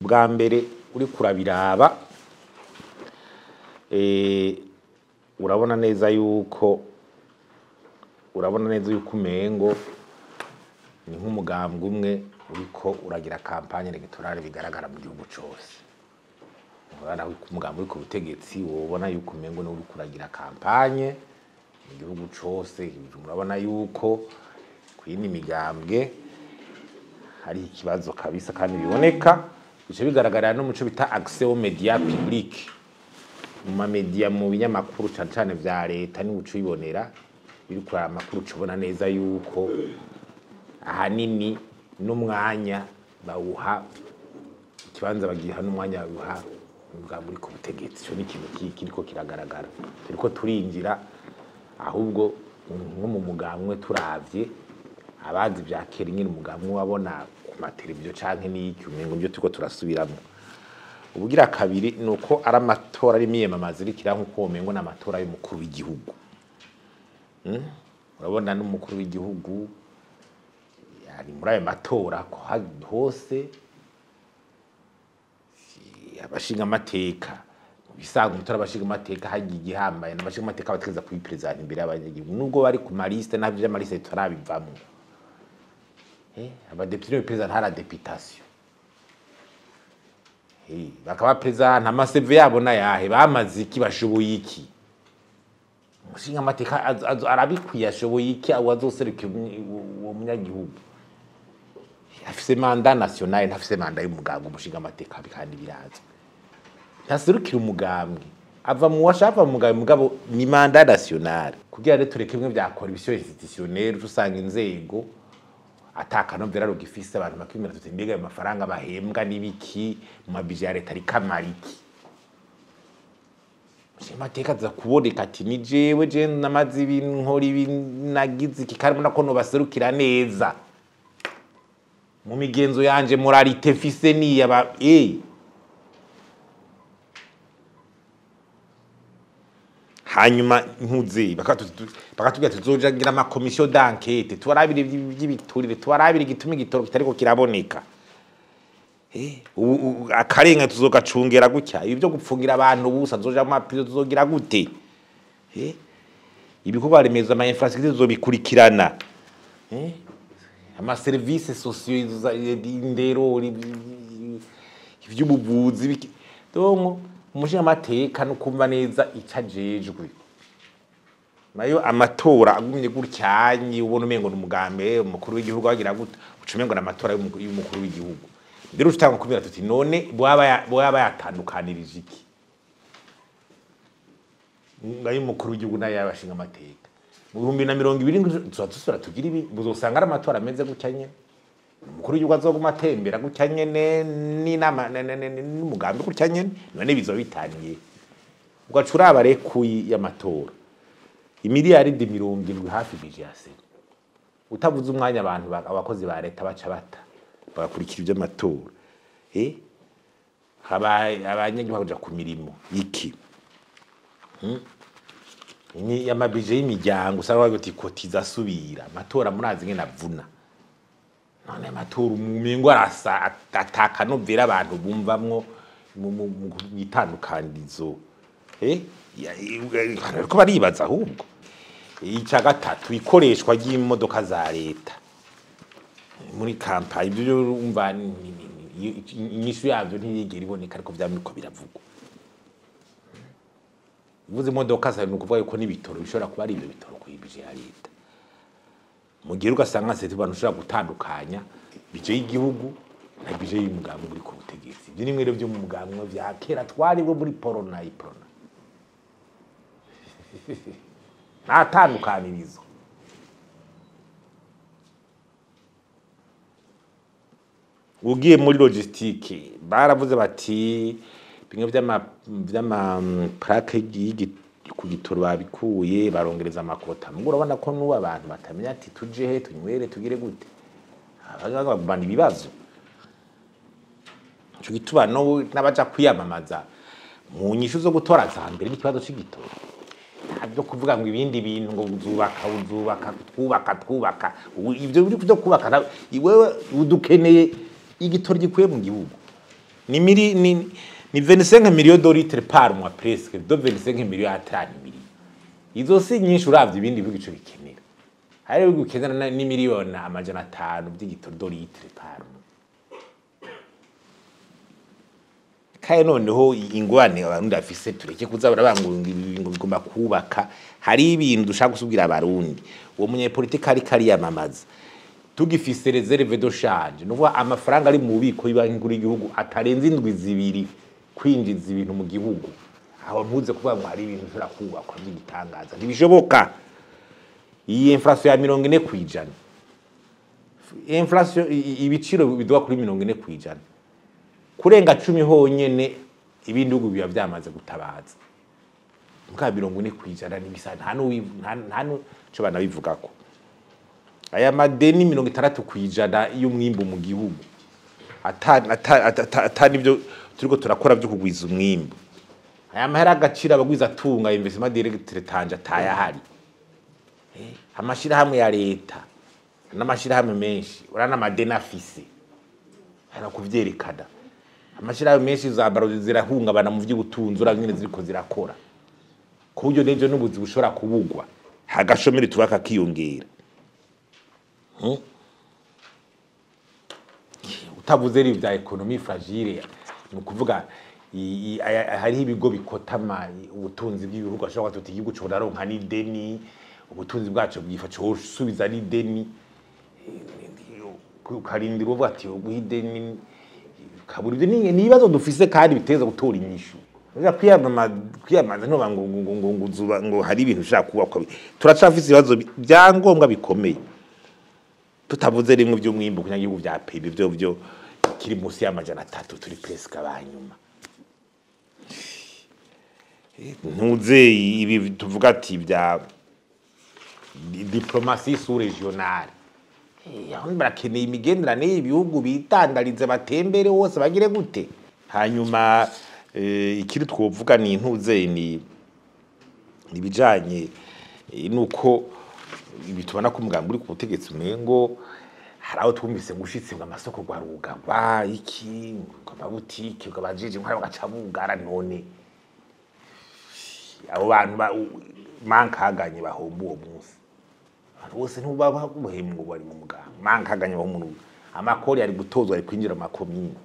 Bwa mbere uri kurabiraba, urabona neza yuko umengo ni nk'umugambwe umwe uriko uragira campagne electorale bigaragara mu gihugu cose. Urabona yuko umugambi uri ku butegetsi wobona yuko umengo ni uriko uragira campagne mu gihugu cose. Murabona yuko kw'iyindi migambwe hari ikibazo kabisa kandi biboneka, bice bigaragarira no muco bita accès aux médias publics, mu ma media, mu binyamakuru cane cane vya leta, ni uco ubibonera biri kuraba amakuru, ucubona neza yuko ahanini n'umwanya bawuha ikibanza bagiha n'umwanya bawuha umugambi uri ku butegetsi. Ico ni ikintu kiriko kiragaragara, turiko turinjira ahubwo nko mu mugambwe. Turavye abazi vya kera nyene umugambwe wabona ku mateleviziyo canke n'iki, umengo nivyo turiko turasubiramwo. Ubugira kabiri ni uko ari amatora ari imyiyamamazo iriko iraba nkuko womengo ni amatora y'umukuru w'igihugu. Urabona n'umukuru w'igihugu ari muri ayo matora hose. Abashingamateka bisanzwe umutora abashingamateka hagiye igihambaye n'abashingamateka bategereza kuyiperezanta imbere y'abanyagihugu, nubwo bari ku maliste, navyo vy'amaliste tutarabivamwo. Abadepite nibo biperezanta hari députation, bakaba perezanta ama CV yabo n'ayahe, bamaze iki, bashoboye iki? Umushingamateka arabikwiye, ashoboye iki? Abo azoserukira uwo munyagihugu afise mandat national, ntafise mandat y'umugambwe. Umushingamateka kandi birazwi ntaserukira umugambwe, ava mu washaka mu mugambwe, mugabo ni mandat national. Kugira rero tureke bimwe vya corruption institutionnelle, usanga inzego atakanovera rugifise, abantu bakimira tuti: mbega ayo mafaranga bahembwa n'ibiki mu mabije ya leta ariko amara iki? Amateka aza kuboneka ati: ni jewe, je namaze ibi, nkora ibi, nagize iki, kandi mbona ko nobaserukira neza mu migenzo yanje, moralité mfise niyaba. Hanyuma ntuze bakatubwira tuzoja ngira ama commission d'enquête, tubarabire iby'ibiturire, tubarabire igituma igitoro kitariko kiraboneka. Akarenga tuzogacungera gutya, ibi byo gupfungira abantu ubusa tuzoja mu mapizo, tuzogira gute? Ibikorwa remezo, ama infrastructure tuzobikurikirana, ama services sociaux, indero, ivy'ubuvuzi donc umushingamateka no kumva neza ico ajejwe. Nayo amatora agumye gutyanyi, ubona umengo ni umugambi umukuru w'igihugu agira gute, uca umengo ni amatora y'umukuru w'igihugu. Mbere ucutanga kubwira tuti: none bwaba yatandukanirije iki ngayo umukuru w'igihugu nayo y'abashinga amateka? Mu 2020 tuza dusubira tugira ibi, muzosanga ari amatora ameze gutya nyene, umukuru w'igihugu azoguma atembera gutya nyene n'inama n'umugambi gutya nyene. None bizoba bitaniye? Ugaca uraba rekuyi y'amatora, imiliyaridi 70 hafi budget ya CENI, utavuze umwanya abantu abakozi ba leta baca bata bagakurikira ivy'amatora. Abanyagihugu baja ku mirimo iki? Ni amabije y'imiryango usanga bavuga uti kotiza asubira amatora, murazi ngene avuna. None amatora umengo arasa atakanovera abantu bumvamwo mu itandukanirizo. Bariko baribaza ahubwo. Ica gatatu, ikoreshwa ry'imodoka za leta muri campagne, ibyo urumva inyishu yavyo ntiyigera iboneka, ariko vyamye uko biravugwa. Uvuze imodoka zawe ni ukuvuga yuko n'ibitoro bishobora kuba ari ibyo bitoro ku budget ya leta, mu gihe ugasanga sete abantu ushobora gutandukanya budget y'igihugu na budget y'umugambi uri ku butegetsi. Ibyo ni bimwe rero byo mu mugambi vya kera twaribwo muri porona iprona, nta tandukanirizo. Ugiye muri logistique, baravuze bati bimwe vy'ama plaque ku gitoro babikuye, barongereza amakota. Mugo urabona ko n'ubu abantu batamenya ati tuje he, tunywere, tugire gute, bagumana ibibazo. Ico gituma no n'abaja kwiyamamaza mu nyishu zo gutora za mbere n'ikibazo c'igitoro, ntabyo kuvuga ngo ibindi bintu, ngo uzubaka, uzubaka, twubaka, twubaka. Ibyo biri byo kubaka, wewe udukeneye igitoro gikwiye mu gihugu. Ni miri ni 25 millions de litres par mois, presque de 25 millions à 30 millions. Izo si nyinshi uravye ibindi bihugu ico bikenera. Hari ibihugu bikenera ni 500 miliyoni by'igitoro de litres par mois. Kaye noneho ingorane Abarundi bafise, tureke kuza barabangura ngo bigomba kubaka. Hari ibintu dushaka gusubwira Abarundi: uwo munyepolitike ariko ariyamamaza, tugifise réserve de change, nuvuga amafaranga ari mu bubiko y'Ibanki Nkuru y'igihugu atarenze indwi 2 kwinjiza ibintu mu gihugu, aho ntuze kuvuga ngo hari ibintu bishobora kubakwa by'igitangaza, ntibishoboka. Iyi inflation ya 40%, inflation, ibiciro biduga kuri 40%, kurenga 10 honyene, ibindi bihugu biba byamaze gutabaza. Mbwa 40% n'ibisa nta n'uco banabivugako. Aya madeni 60% y'umwimbu mu gihugu, ata nivyo turiko turakora vyo kugwiza umwimbu. Aya mahera agaciro abagwiza atunga, investissement direct étranger atayahari. Amashirahamwe ya leta n'amashirahamwe menshi urana amadeni afise, hara kuvyerekana. Amashirahamwe menshi za baro zirahungabana mu vy'ubutunzi, uravye ingene ziriko zirakora, ku buryo n'ejo n'ubuzi bushobora kubugwa, hagashomeri tuba kakiyongera. Utavuze rero vya économie fragile, ni ukuvuga hariho ibigo bikotama ubutunzi bw'ibihugu, ashobora tuti igihugu coraronka n'ideni, ubutunzi bwacu bwifa cosubiza n'ideni, ukarindira uvuga ati uguha ideni kabura. Ibyo ni ibibazo dufise kandi biteza gutora inyishu. Uja kwiyamamaza ntuba ngo uzuba ngo hari ibintu ushaka kubakwa. Turacafise ibibazo byangombwa bikomeye, tutavuze rimwe by'umwimbu ku nyagihugu vya PIB, byo kiri munsi y'300, turi presque abanyuma. Ntuze ibi tuvuga ati bya diplomatie sous régionale, aho barakeneye imigenderanire y'ibihugu, bitandarize, batembere hose, bagire gute. Hanyuma ikiri twovuga ni ntuze ni ibijanye nuko ibi tubona ko umugambi uri ku butegetsi umengo hari aho twumvise ngo ushitse ngo amasoko gwarugagwa, iki, ngo amabutike, ngo abajije ngo bagaca bugara. None abo bantu mankaganye bahomba uwo munsi, abantu bose ntubaba buhembwa bari mu muganga, mankaganye bahomba umuntu, amakori ari gutozwa, ari kwinjira mu makomine.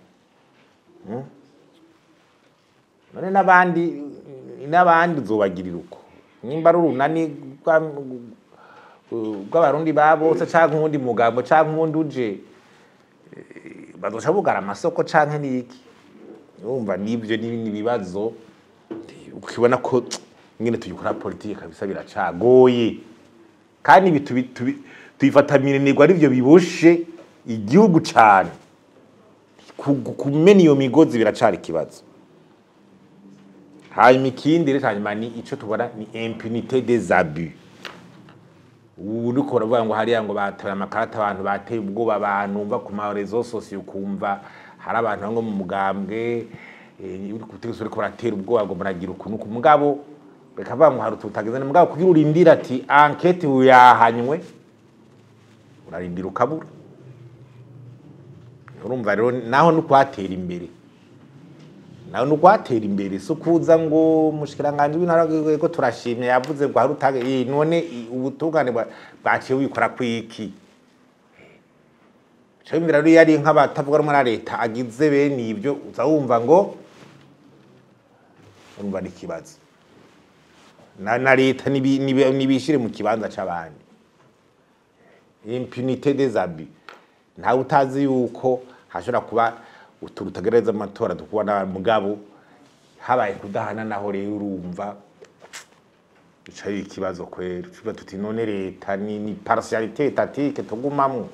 None n'abandi uzobagirira uko nimba ari urunani rw'Abarundi ba bose canke uwundi mugambo canke uwundi uje, bazoca bugara amasoko canke niki? Urumva nivyo ni ibibazo ukibona ko ingene tugikora politike kabisa biracagoye, kandi ibi tubifata minenegwa, arivyo biboshe igihugu cane. Kumena iyo migozi biracari ikibazo. Hanyuma ikindi rero, hanyuma ni ico tubona ni impunité des abus. Ubu uriko uravuga ngo hariya ngo bataye amakarata, abantu bateye ubwoba abantu, umva ku ma réseaux sociaux, ukumva hari abantu bamwe mu mugambwe uri ku butegetsi uriko baratera ubwoba ngo muragira ukuntu ku mugabo, bakavuga ngo hari ututageze mugabo, kugira urindire ati enquête yahanywe, urarindira ukabura. Urumva rero naho ni kwatera imbere, naho ni ukwatera imbere, si ukuza ngo umushikiranganji w'intara ko turashimye yavuze ngo hari utage. None ubutungane bwaciye bubikora kwiki? Cyo rero iyo ari nk'abatavuga rumwe na leta agize bene ibyo, uza wumva ngo urumva ni ikibazo na leta nibishire mu kibanza c'abandi. Impunité des abus, ntawe utazi yuko hashobora kuba utuntu tutagereza amatora tukubona, mugabo habaye kudahana naho rero urumva ico ari ikibazo kwera. Tuvuga tuti none leta ni partialité étatique tugumamwo.